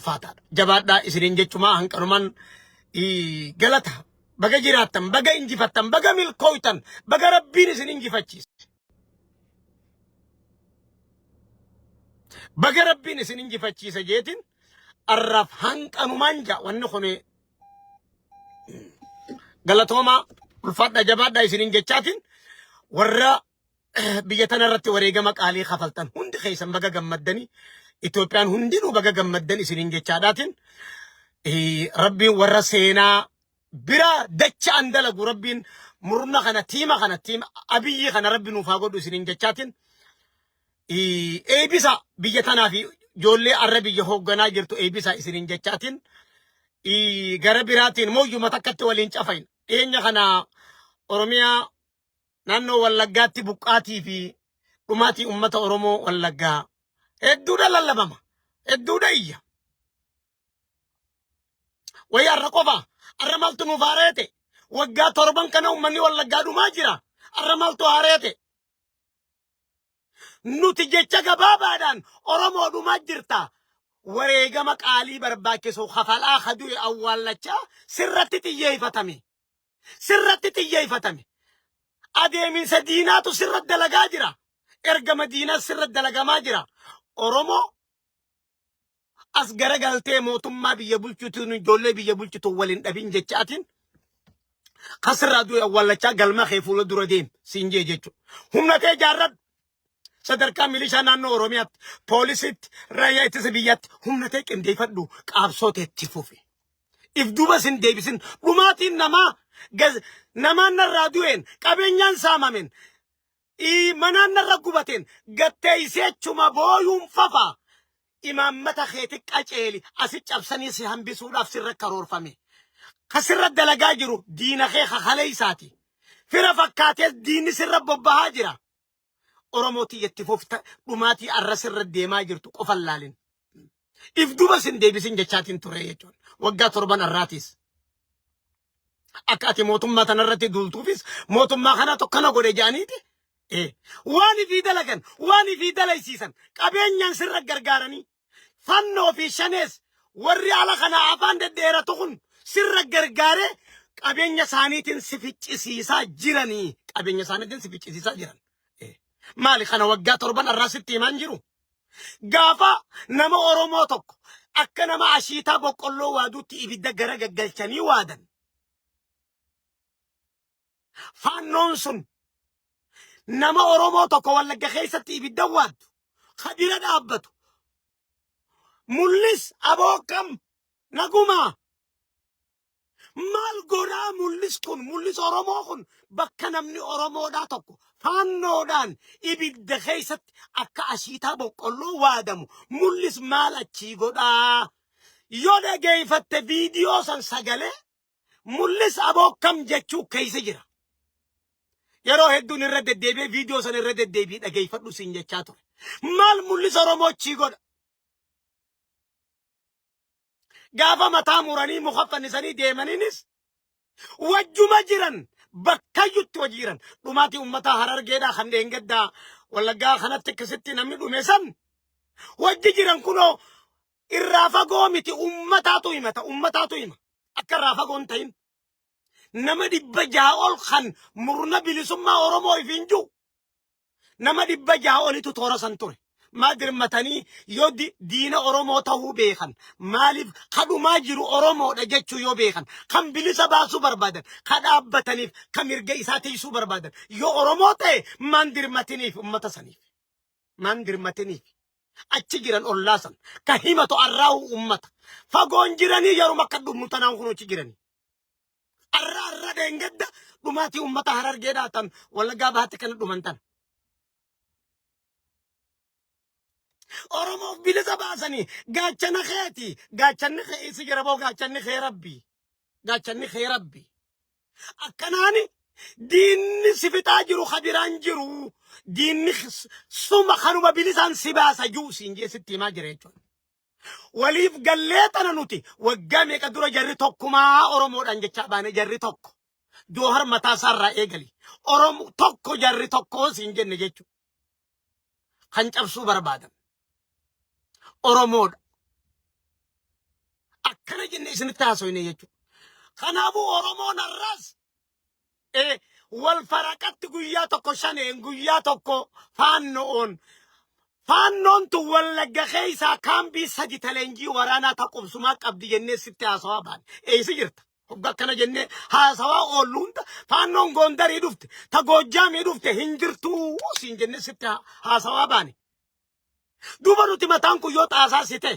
Ulfaataadha. Jabaadhaa isiniin jechumaa hanqanumaan galata. Baga jiraattan, baga injifattan, baga milkooytan, baga Rabbiin isin injifachiise. Baga Rabbiin isin injifachiise jeetiin arraaf hanqanumaan jaa wanni kun galatoomaa ulfaadha jabaadhaa isiniin jechaatiin warra biyya tana irratti wareegama qaalii kafaltan hundi keessan baga gammaddanii Itoophiyaan hundinuu baga gammaddan isiniin jechaadhaatiin rabbiin warra seenaa bira dacha'an dalagu rabbiin murna kana tiima kana tiima abiyyi kana rabbi nuuf haa godhu isiniin jechaatiin eebisa biyya tanaa fi ijoollee arra biyya hoogganaa jirtu eebisa isiniin jechaatiin gara biraatiin mooyyuma takkatti waliin cafayin dhiyeenya kana Oromiyaa naannoo Wallaggaatti buqqaatii fi dhumaatii uummata Oromoo Wallaggaa hedduudha lallabama hedduudha iyya. Wayii har'a qofa har'a maaltu nuuf haareete waggaa torban kana uummanni Wallaggaa dhumaa jira har'a maaltu haareete. Nuti jecha gabaabaadhaan Oromoo dhumaa jirta. Wareegama qaalii barbaachisu kafalaa ka du'e awwaallachaa sirratti xiyyeeffatame. Sirratti xiyyeeffatame. Adeeminsa diinaatu sirratti dalagaa jira. Ergama diinaa sirratti dalagamaa jira. Oromoo as garagaltee mootummaa biyya bulchutuun ijoollee biyya bulchutuun waliin dhabin jechaatiin kasirraa du'e awwaallachaa galma kee fuula dura deem siin jee jechuudha. Humna tee ijaarradhu. Sadarkaa milishaa naannoo Oromiyaatti, poolisiitti, raayyaa ittisa biyyaatti humna tee qindeeffadhu qaabsoo teetti fufi. If duuba sin deebisin dhumaatiin namaa namaan narraa du'een qabeenyaan saamamen manaan narra gubateen gatteeyseechuma booyuun fafa imaammata keeti qaceeli asi cabsanii si hambisuudhaaf sirra karoorfame. Ka sirra dalagaa jiru diina kee kakaleeysaati. Fira fakkaatees diinni sirra bobbahaa jira. Oromoo tiyya itti fufta dhumaatii arra sirra deemaa jirtu qofan laalin. If duba sin deebisin jechaatiin ture jechuudha. Waggaa torban arraatiis. Akka ati mootummaa tanarratti duultuufis mootummaa kanatu akkana godhe jedhaniiti. Waan ifii dalagan, waan ifii dalaysiisan, qabeenyaan sirra gargaaranii fannoo fi shanees warri ala kana afaan dhedheeratu kun sirra gargaaree qabeenya isaaniitiin si ficcisiisaa jiranii. Qabeenya isaaniitiin si ficcisiisaa jiran. Maali kana waggaa torban arraa sitti himaan jiru? Gaafa nama Oromoo tokko akka nama ashiitaa boqqolloo waaduutti ibidda gara gaggalchanii waadan. Faannoon sun nama Oromoo tokko Wallagga keessatti ibidda waaddu kabira dhaabbatu mul'is aboo kam nagumaa maal godhaa mul'is kun mul'is Oromoo kun bakka namni Oromoodhaa tokko faannoodhaan ibidda keessatti akka ashiitaa boqqolloo waadamu mul'is maal achii godhaa yoo dhageeffatte viidiyoo san sagalee mul'is aboo kam jechuu keessa jira. Yeroo hedduun irra deddeebi'ee viidiyoo sana irra deddeebi'ee dhageeffadhu siin jechaa ture. Maal mul'isa Oromoo achii godha? Gaafa mataa muranii muka fannisanii deemaniinis wajjuma jiran bakkayyutti wajji jiran. Dhumaatii uummataa Harargeedhaa kan dheengaddaa Wallaggaa kanatti akkasitti namni dhume san wajji jiran kunoo irraa fagoo miti ummataatu himata ummataatu hima akka irraa fagoo hin ta'in nama 600 ol kan murna bilisummaa Oromoo ifiin jiru nama 600 olitu toora san ture. Maa dirmatanii yoo diina Oromoo ta'uu beekan maaliif kadhumaa jiru Oromoodha jechuu yoo beekan kan bilisa baasuu barbaadan ka dhaabbataniif ka mirga isaa tiksuu barbaadan yoo Oromoo ta'e maan dirmatiniif ummata saniif maan dirmatiniif achi jiran ollaa san ka himatu arraa'u ummata fagoon jiranii yeruma akka dhumnu tanaan kun achi jiranii. Arra arra dheengadda dhumaatii ummata Harargeedhaa tan Wallaggaa Bahaatti kana dhuman tan. Oromoof bilisa baasanii gaachana keeti gaachanni kee isi jira boo gaachanni kee rabbi gaachanni kee rabbi. Akkanaani diinni si fixaa jiru ka biraan jiru diinni suma kanuma bilisaan si baasa jiru siin jee sitti himaa jira jechuudha. Waliif gallee tana nuti waggaa meeqa dura jarri tokkumaa Oromoodhaan jechaa baane jarri tokko. Joohar mataa isaarraa eegali. Oromo tokko jarri tokko siin jenne jechuudha. Kan cabsuu barbaadan. Oromoodha. isinitti haasoyne jechuudha. Kanaafuu Oromoon har'as wal faraqatti guyyaa tokko shaneen guyyaa tokko faanno'oon faannoon tun Wallagga keessaa kaambii sadi taleenjii waraanaa ta qubsumaa qabdi jennee sitti haasawaa baane. Eessa jirta? Hogga akkana jennee haasawaa oollu hunda faannoon Goondarii dhufte ta Goojjaamii dhufte hin jirtuu siin jennee sitti haasawaa baane. Duuba nuti mataan kun yoo xaasaa si ta'e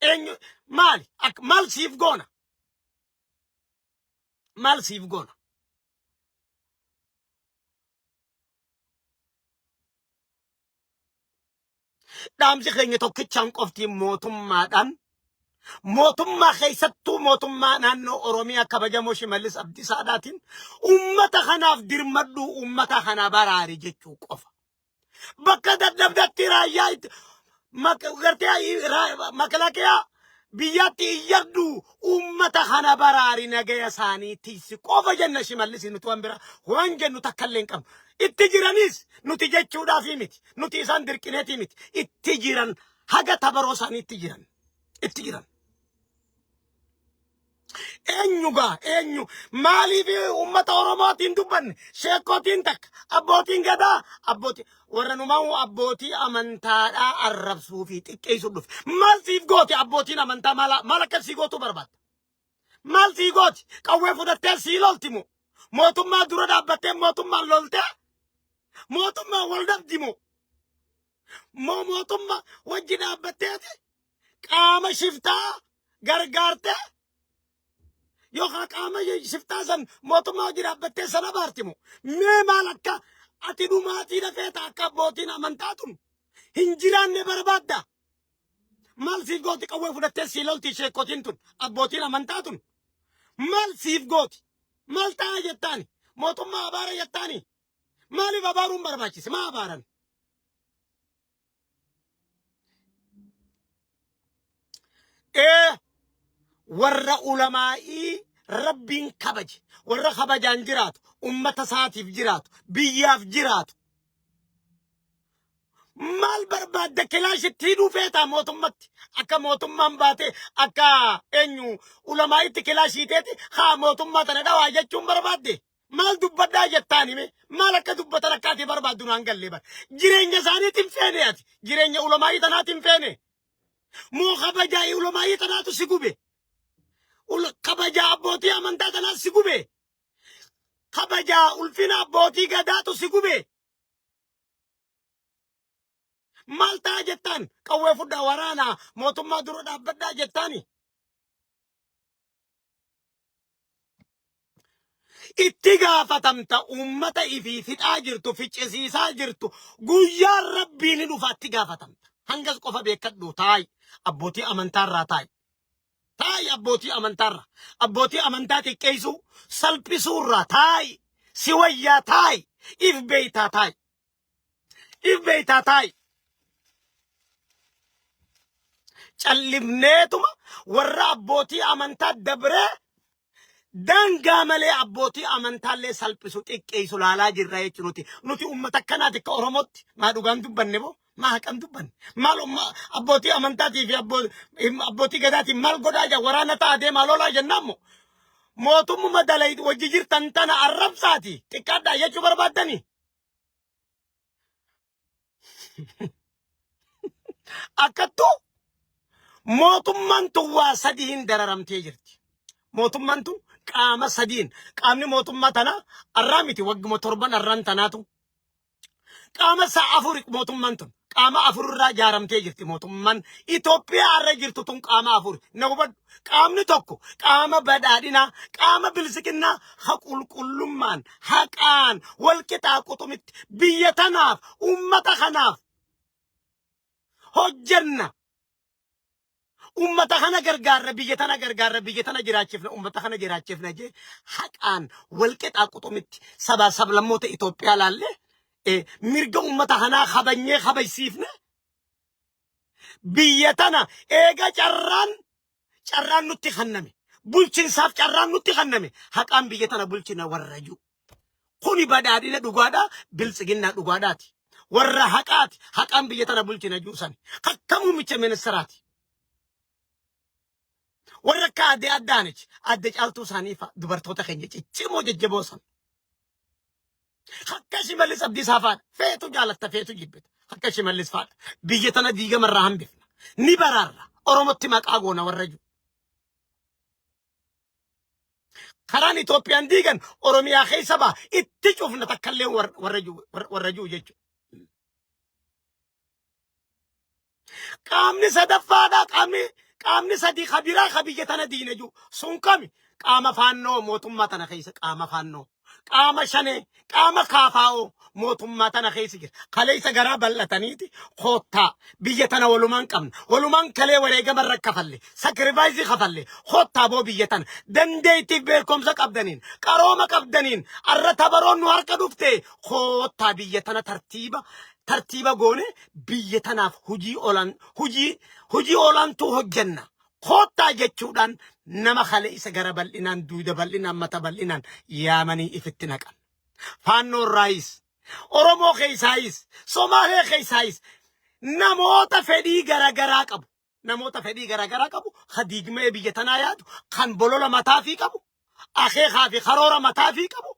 eenyu maali? Maal siif goona? Maal siif goona? Dhaamsi keenya tokkichaan qofti mootummaadhaan mootummaa keessattuu mootummaa naannoo Oromiyaa kabajamoo Shimallis Abdiisaadhaatiin uummata kanaaf dirmadhuu uummata kana baraari jechuu qofa. Bakka dadhabdatti raayyaa itti gartee makalaakiyaa biyyaatti iyyadhu uummata kana baraari nagaya isaanii tiysi qofa jenna Shimallis nuti waan bira waan jennu takka illee hin qabnu. Itti jiranis nuti jechuudhaafii miti nuti isaan dirqineetii miti itti jiran haga tabaroo isaanii itti jiran itti jiran. Eenyu gaa eenyu maaliif uummata Oromootiin dubbanne sheekootiin takka abbootiin gadaa abbootii warra numaa abbootii amantaadhaa arrabsuu fi xiqqeessuu dhufe maal siif gooti abbootiin amantaa maal maal akka sii gootuu barbaadda maal sii gooti qawwee fudhattee sii lolti moo mootummaa dura dhaabbattee mootummaan loltee mootummaan wal dhabdi moo moo mootummaa wajji dhaabbatteeti qaama shiftaa gargaartee yookaan qaama shiftaa san mootummaa hojii dhaabbattee sana baarti moo mee maal akka ati dhumaatii dhafeeta akka abbootiin amantaa tun hin jiraanne barbaadda maal siif gooti qawwee fudhattee sii lolti sheekotiin tun abbootiin amantaa tun maal siif gooti maal ta'a jettaani mootummaa abaara jettaani maaliif abaaruun barbaachise maa abaaran Ee warra ulamaa'ii rabbiin kabaje warra kabajaan jiraatu ummata isaatiif jiraatu biyyaaf jiraatu maal barbaadda kilaashitti hidhuu feetaa mootummatti akka mootummaan baate akka eenyu ulamaa'itti kilaashiiteeti haa mootummaa tana dhawaa jechuun barbaadde Maal dubbadhaa jettaan hime maal akka dubbatan akka ati barbaaddu naan galle bar. Jireenya isaaniitiin feene ati jireenya ulamaa'ii tanaatiin feene. Moo kabajaa ulamaa'ii tanaatu si gube. Kabajaa abbootii amantaa tanaa si gube. Kabajaa ulfina abbootii gadaatu si gube. Maal ta'a jettaan qawwee fudhaa waraanaa mootummaa dura dhaabbadhaa jettaani. Itti gaafatamta uummata ifii fixaa jirtu ficcisiisaa jirtu guyyaan rabbii ni dhufa itti gaafatamta. Hangas qofa beekadhu taa'i abbootii amantaarraa taa'i. Taa'i abbootii amantaarraa. Abbootii amantaa xiqqeessuu salphisuurraa taa'i. Si wayyaa taa'i. If beeytaa taa'i. If beeytaa taa'i. Callifneetuma warra abbootii amantaa dabree daangaa malee abbootii amantaallee salphisu xiqqeessu laalaa jirra jechuun nuti. Nuti uummata akkanaati akka Oromootti maa dhugaan dubbanne boo maa haqan dubbanne maal abbootii amantaatii fi abbootii gadaatiin maal godhaa jira waraana ta'a deemaa lolaa jennaan moo mootummuma dalay wajji jirtan tana arrabsaati xiqqaadhaa jechuu barbaaddanii. Akkattuu mootummaan tun waa sadiin dararamtee jirti. Mootummaan tun qaama sadiin qaamni mootummaa tanaa arraa miti wagguma torban arraan tanaatu qaama isaa afuri mootummaan tun qaama afur irraa ijaaramtee jirti mootummaan Itoophiyaa irra jirtu tun qaama afur na hubadhu qaamni tokko qaama badhaadhinaa qaama bilisiqinnaa ha qulqullummaan haqaan walqixaa quxumitti biyya tanaaf ummata kanaaf hojjenna ummata kana gargaarra biyya tana gargaarra biyya tana jiraachifna ummata kana jiraachifna jee haqaan walqixaa quxumitti sabaa sablammoota Itoophiyaa laallee mirga ummata kanaa kabanyee kabajsiifne biyya tana eega carraan carraan nutti kenname bulchinsaaf carraan nutti kenname haqaan biyya tana bulchina warra jiru. Kuni badhaadhina dhugaadhaa biltsiginnaa dhugaadhaati. Warra haqaati haqaan biyya tana bulchina jiru sani. Akka muummicha ministeraati. Warra akka aadde Addaanech, aadde Caaltuu isaanii fa'a dubartoota keenya ciccimoo jajjaboo sana. Akka Shimallis Abdiisaa fa'aadha. Feetu jaalatta feetu jibbita. Akka Shimallis fa'aadha. Biyya tana diigamarraa hambifna. Ni baraarra. Oromotti maqaa goona warra jiru. Karaan Itoophiyaan diigan Oromiyaa keessa ba'a. Itti cufna takkallee warra jiru warra jiru jechuudha. Qaamni sadaffaadha qaamni sadii ka biraa ka biyya tana diina jiru sun kami qaama faannoo mootummaa tana keessa qaama faannoo qaama shanee qaama kaafaa'oo mootummaa tana keessa jira. Kaleessa garaa bal'ataniiti koottaa biyya tana walumaan qabna walumaan kalee wareegama irra kafalle sakrifaayisii kafalle koottaa boo biyya tana dandeettiif beekumsa qabdaniin qarooma qabdaniin arra tabaroon nu harka dhufte koottaa biyya tana tartiiba tartiiba goone biyya tanaaf hujii olan hujii hujii olaantuu hojjenna. Koottaa jechuudhaan nama kaleessa gara bal'inaan duuda bal'inaan mata bal'inaan yaamanii ifitti naqan. Faannoo irraayis Oromoo keessaayis Somaalee keessaayis namoota fedhii garaagaraa qabu. Namoota fedhii garaagaraa qabu ka diigmee biyya tanaa yaadu kan bolola mataafii qabu akeekaa fi karoora mataafii qabu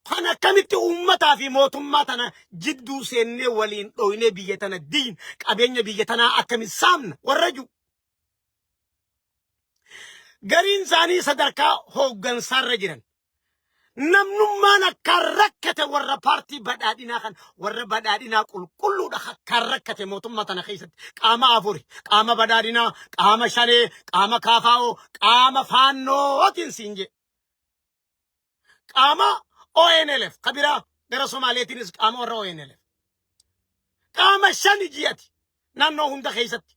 kan akkamitti uummataa fi mootummaa tana jidduu seennee waliin dhoynee biyya tana diin qabeenya biyya tanaa akkamitti saamna warra jiru. Gariin isaanii sadarkaa hooggansaarra jiran. Namnummaan akkaan rakkate warra paartii badhaadhinaa kan warra badhaadhinaa qulqulluudha akkaan rakkate mootummaa tana keessatti qaama afuri qaama badhaadhinaa qaama shanee qaama kaafaa'oo qaama faannootiin siin jedhe. Qaama ONLF ka biraa gara Somaaleetiinis qaama warra ONLF. Qaama shani ji'ati naannoo hunda keessatti.